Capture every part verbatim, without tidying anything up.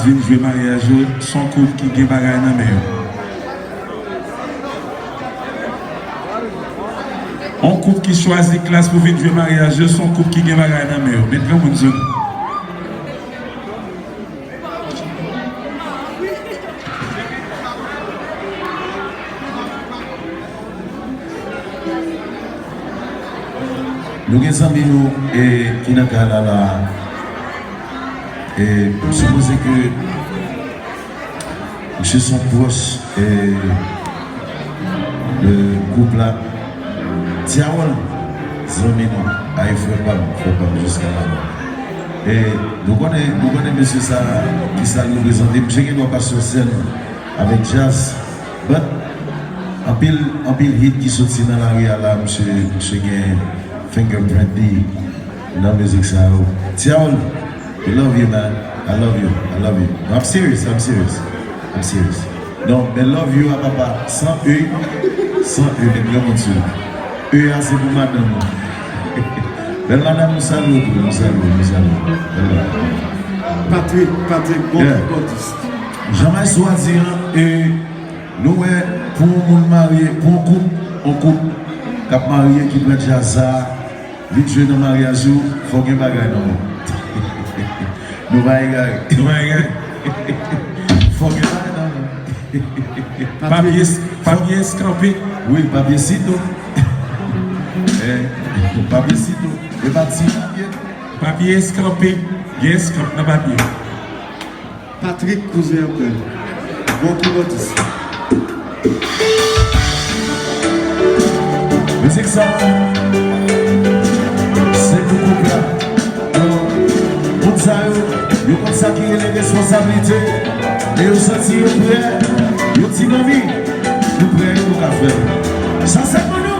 Vin jwe maryaj yo, se yon koup ki gen bagay nan men yo. Yon koup ki chwazi Klass pou vin jwe maryaj yo, se yon koup ki gen bagay nan men yo. Met granmoun sou nou. Nou gen zanmi nou, e, ki nan kay la, la. E, m sipoze ke misye se yon pwòch, e, de koup la. Ti Harold, zanmi nou, ay frè pa m, frè pa m jiska la. E, nou konnen, nou konnen mesye sa, ki sa l reprezante. Misye gen dwa pase sou sèn avèk djaz. But, anpil, anpil hit ki soti nan lari a la, misye, misye gen fingerprint li nan mizik sa yo. Ti Harold, we love you, man. I love you. I love you. No, I'm serious. I'm serious. I'm serious. Non, men love you a papa, san E, san E, men granmoun sou. E a se pou madanm ou. Bèl madanm, nou salye w tou, nou salye w, nou salye w. Bèl madanm. Patrick, Patrick, bon, yeah, bon dis. Jan Maestro a di an, e, nou wè, pou yon moun marye, pou yon koup, yon koup k ap marye ki pran djaz sa, vin jwe nan maryaj ou, fò gen bagay nan men w. Nou pa egare. Nou pa egare. Fò gen bagay nan men w. Papye, papye eskanpe. Wi, papye sito. Eh, papye sito. E pa ti papye. Papye eskanpe. Gen eskanp nan papye. Patrick, kouzen an prè. Bon kibòdis. Mizik sa, se pou koup la. Donk, moun sa yo, yo konn sa ki rele responsablite, e yo santi yo prè, yo di, "Manmi, nou prè, nou ka fè l." Sa se pou nou.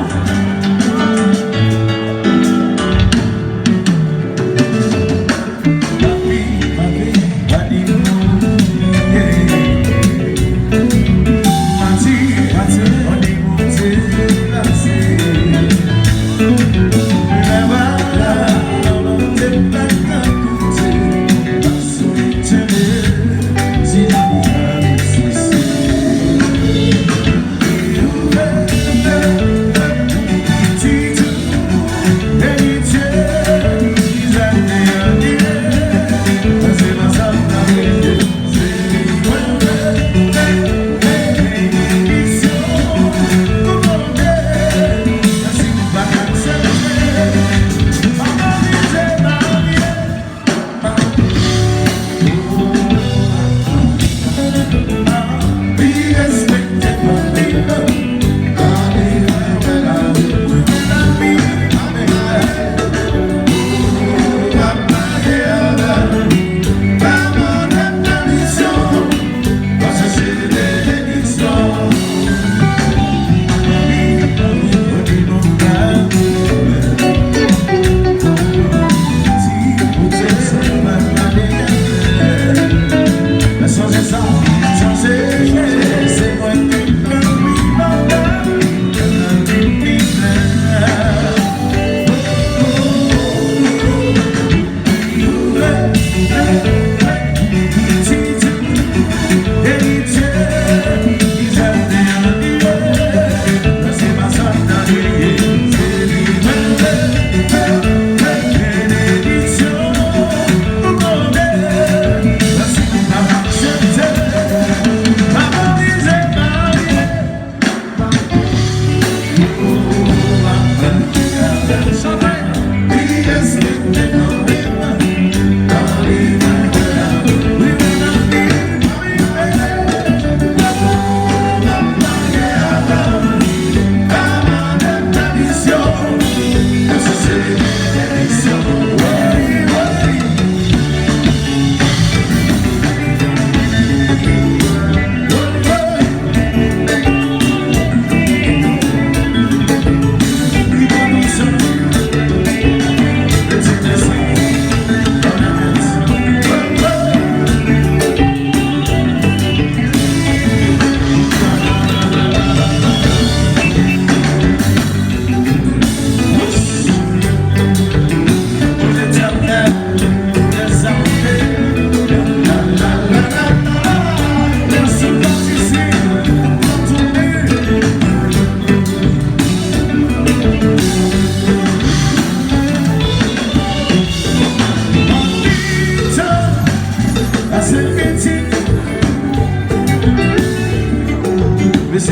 Mesye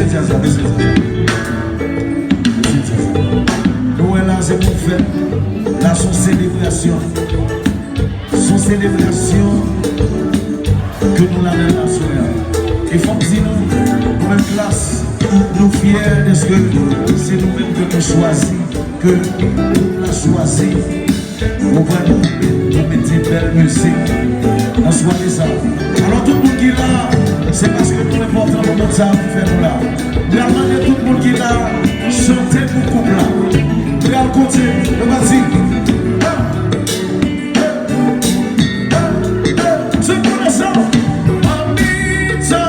djaz la, mesye djaz la. Mesye djaz la. Nou wè la se pou fèt. La se yon selebrasyon. Se yon selebrasyon ke nou la menm aswè a. E fò m di nou, nou menm Klass, nou fyè dèske se nou menm ke nou chwazi, ke pèp la chwazi. Ou konprann? Pou mete bèl mizik nan sware sa. Alò, tout moun ki la, se paske nou enpòtan pou moun sa ki fè nou la. M pral mande tout moun ki la, chante pou koup la. M pral konte, nou va di, se pou nou sa. Mamita.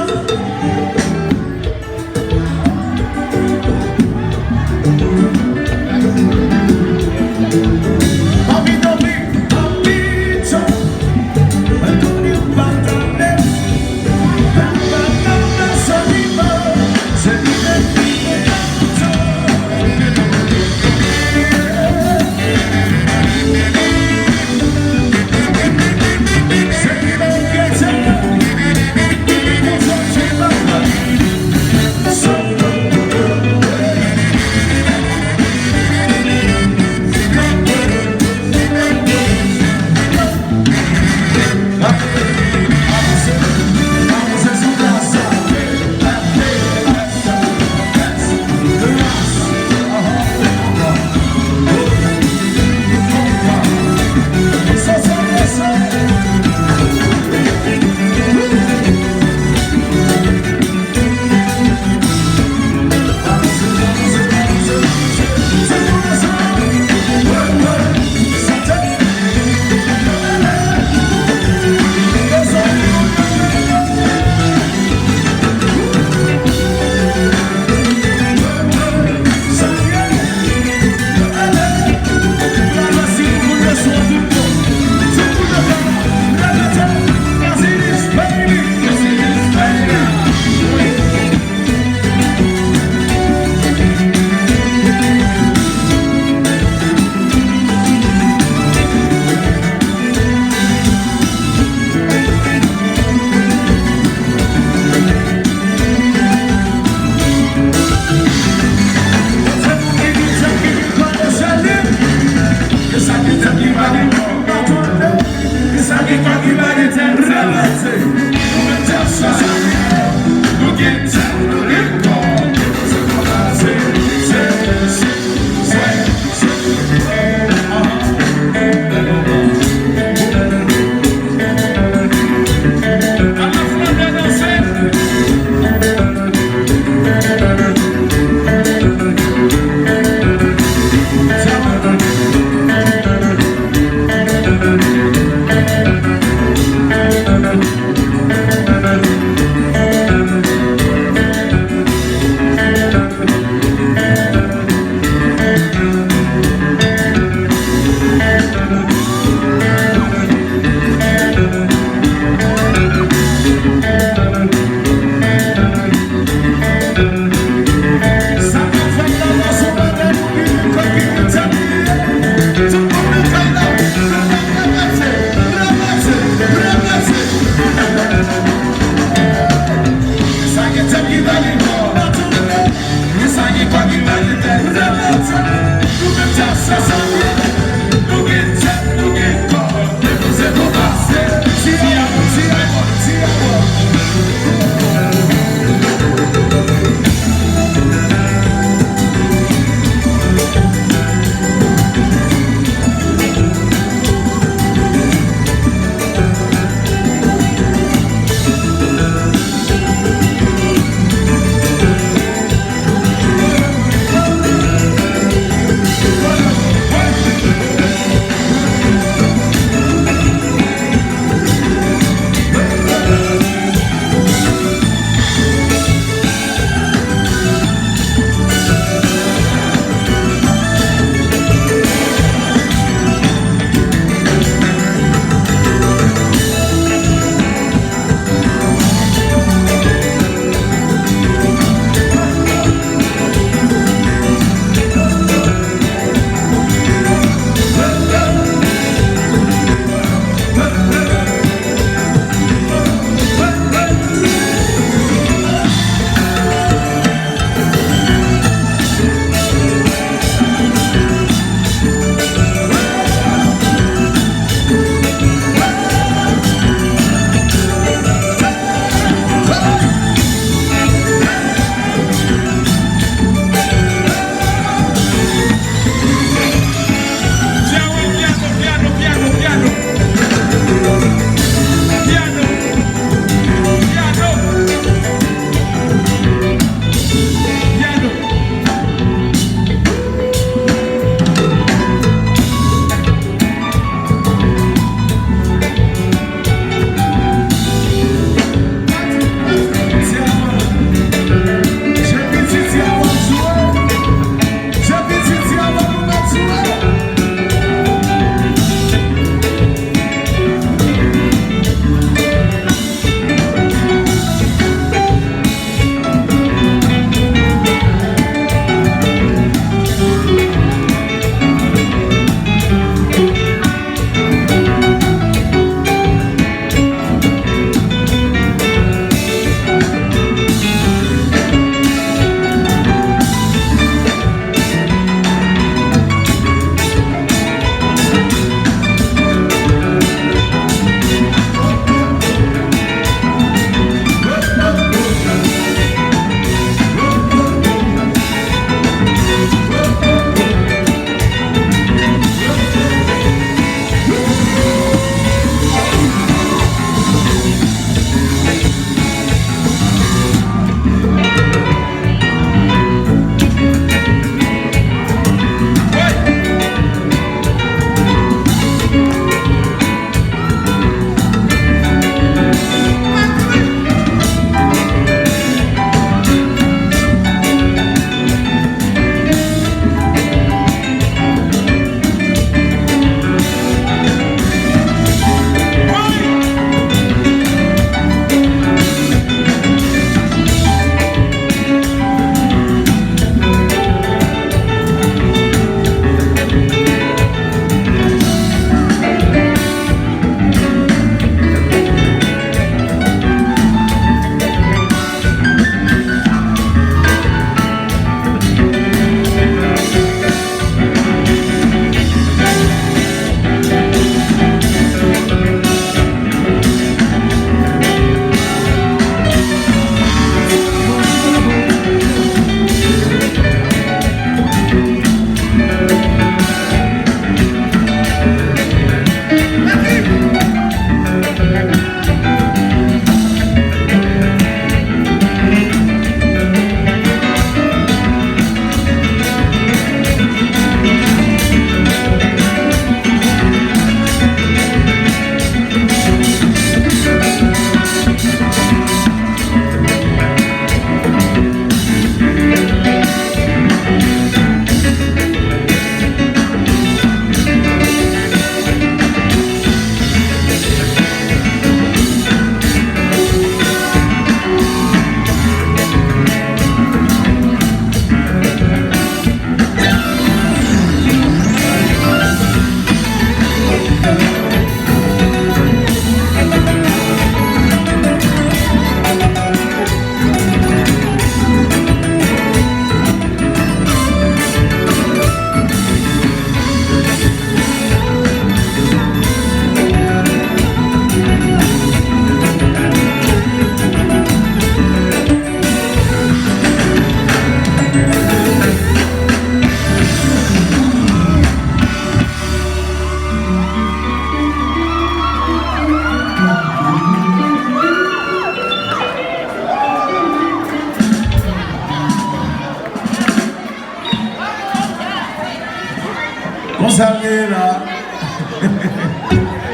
Konsa l genyen la.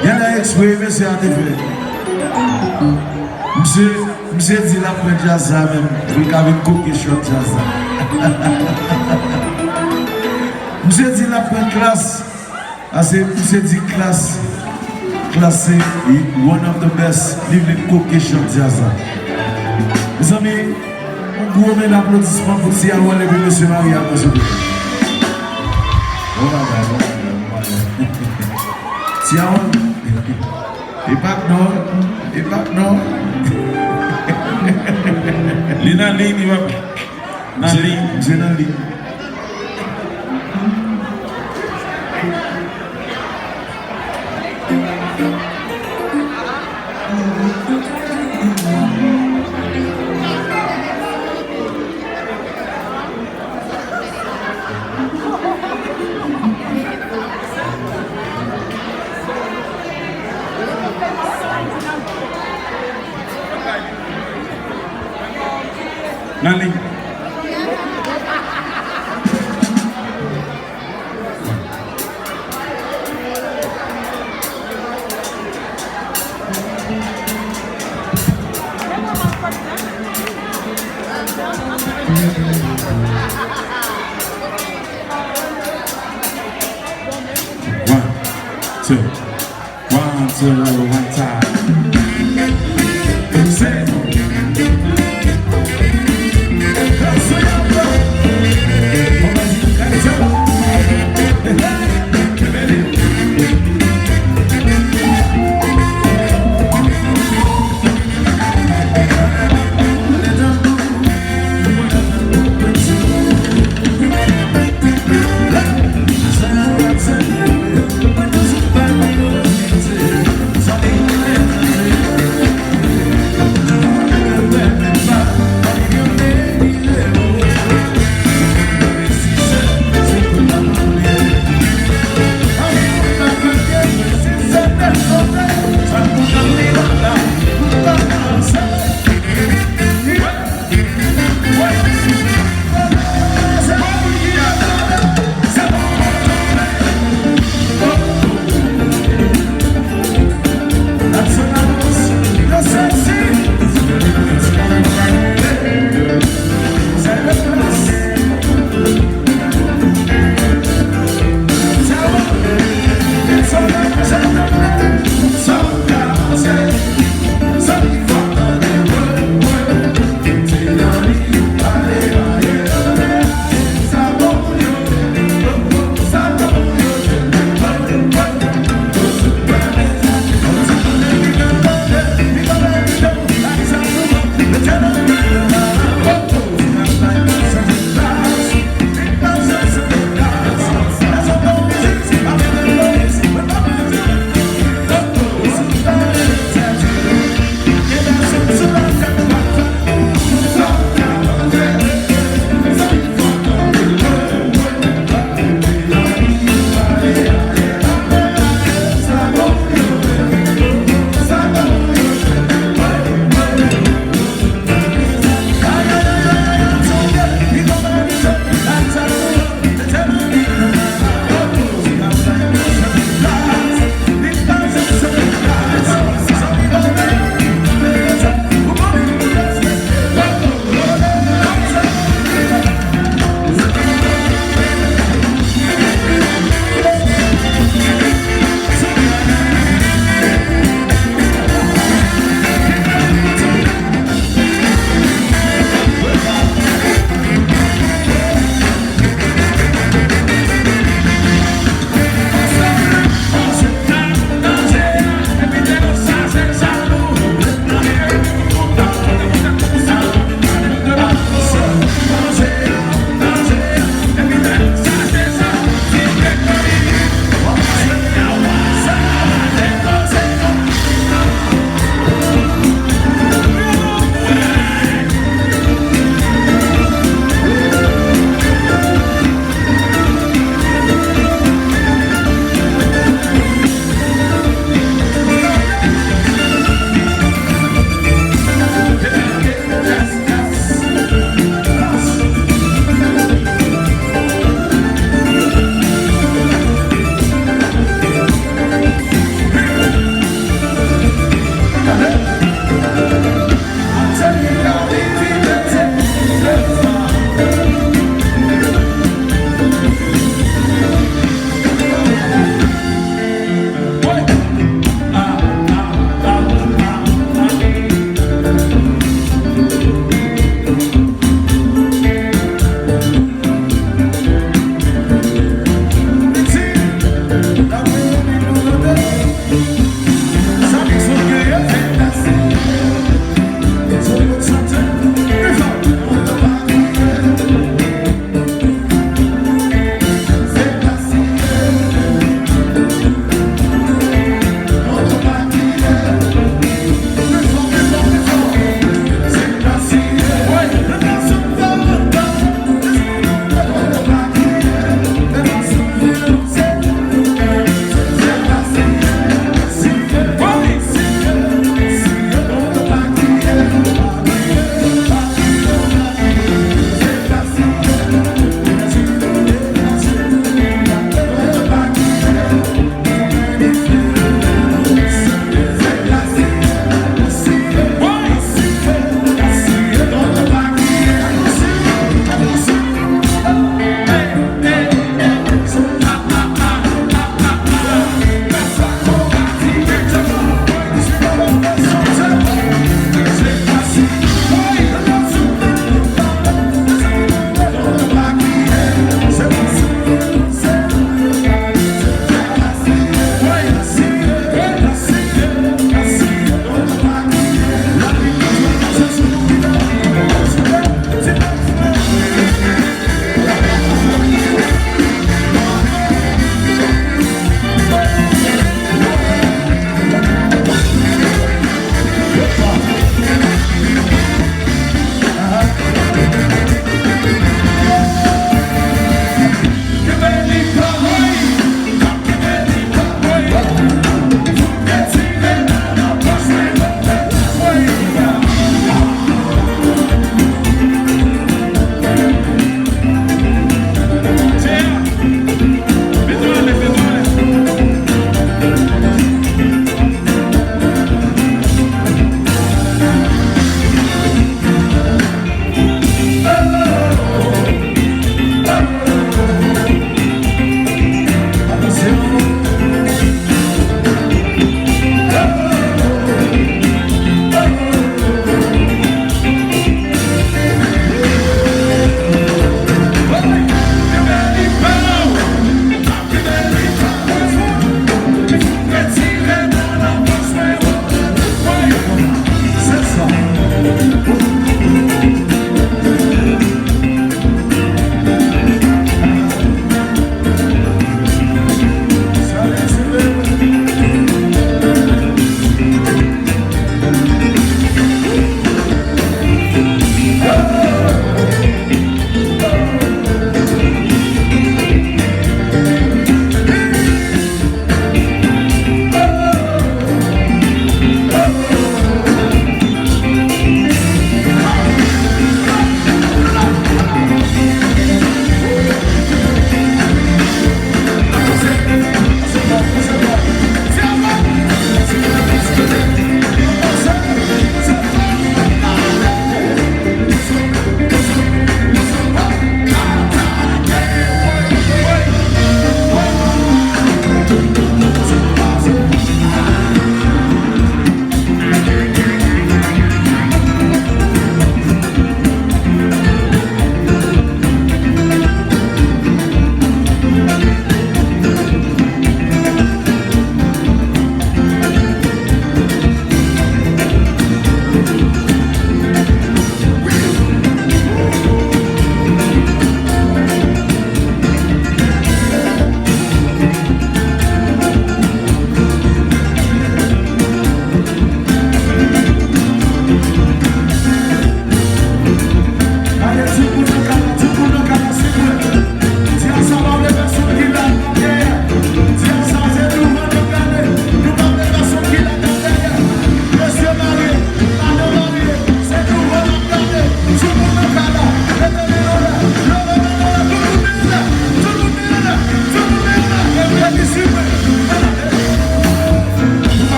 Genlè ekspre mesye a te fè. Misye, misye di l ap pran djaz sa menm pou l ka vin koke chòt djaz la. Misye di l ap pran klas. Ase misye di klas, klas se one of the best, li vle koke chòt djaz la. Mezanmi, yon gwo men aplodisman pou Ti Harold epi mesye Maria, mesye. Bon bagay, bon bagay, bon bagay. Ti Harold, e pa k non, e pa k non. Li nan liy, li pa nan liy. Misye nan liy. Nan liy. One, two. One, two, one time. Say.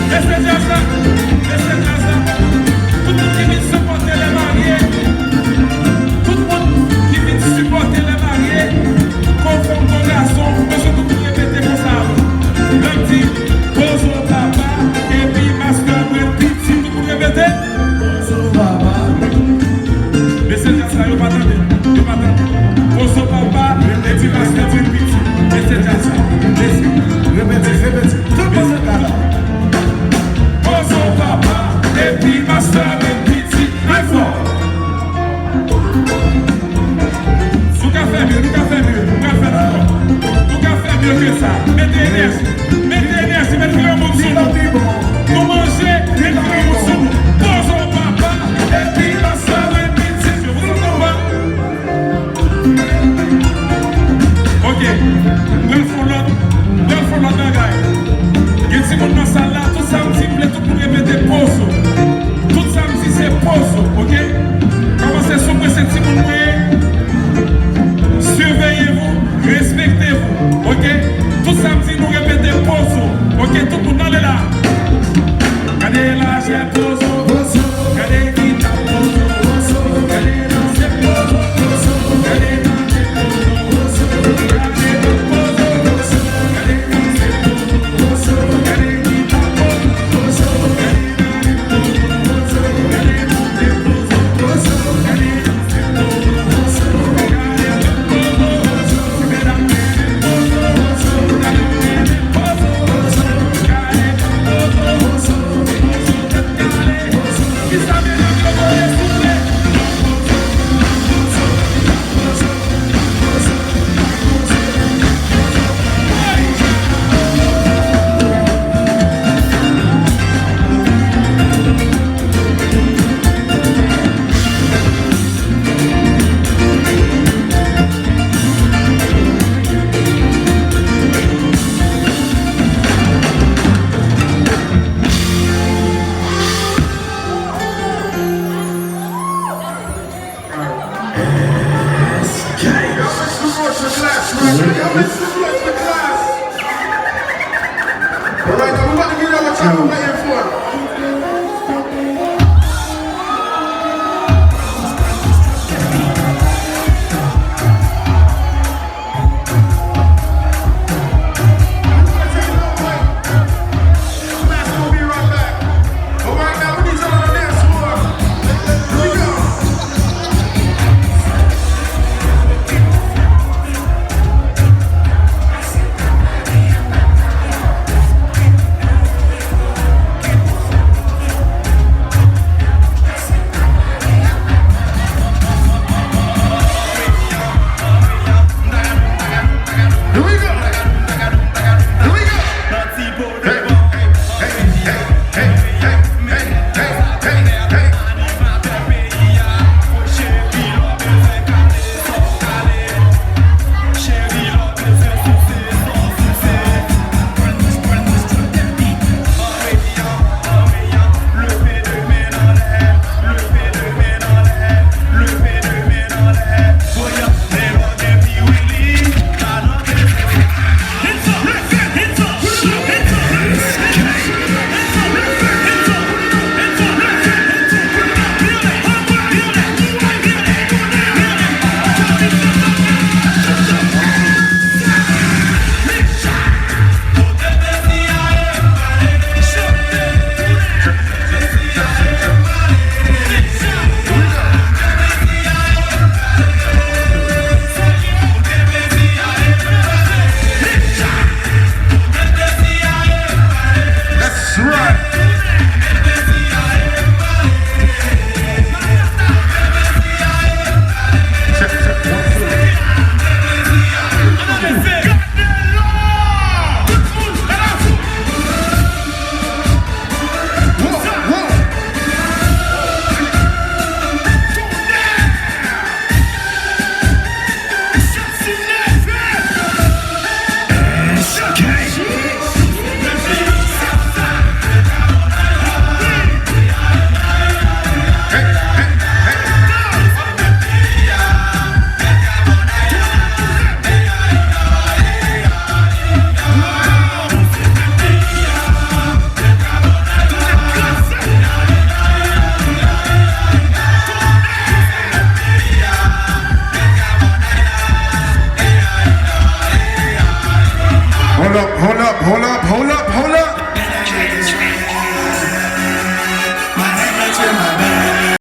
Mesye djaz la, mesye djaz la, tout moun ki vin sipòte lè marye, tout moun ki vin sipòte lè marye, ko fanm, ko gason, mesye tout moun repete konsa. Lè m di, pozo papa, epi mastè mwen piti, tout moun repete. Pozo papa. Mesye djaz la, yo pa tande, yo pa tande. Pozo papa, epi mastè mwen piti. Mesye djaz la, mesye. Repete, repete. Tout moun repete. Pozo papa, epi mastè mwen piti. Pi fò. Nou ka fè mye, nou ka fè mye, nou ka fè mye. Nou ka fè mye ke sa. Mete enèji, mete enèji, mete granmoun sou nou. Nou manje, mete granmoun sou nou. Pozo papa, epi mastè mwen piti. Pozo papa. Ok, m pral fè yon lòt, m pral fè yon lòt bagay. Gen timoun nan sal la, tout sa m di, m vle tout moun repete pozo. Tout sa m di, se pozo, ok? Kòmanse sou mwen, se timoun mwen ye. Surveillez-vous, respectez-vous, ok? Tout sa m di, nou repete pozo, ok? Tout moun nan lè la. Gade lajè pozo, pozo. Gade gita pozo, pozo. Gade danse pozo, pozo. Gade danse pozo, pozo. Gade danse pozo, pozo. Gade danse pozo, pozo. Gade gita pozo, pozo. Alright, now we about to give y'all a track we waiting for. That's right. Hold up, hold up, hold up, hold up.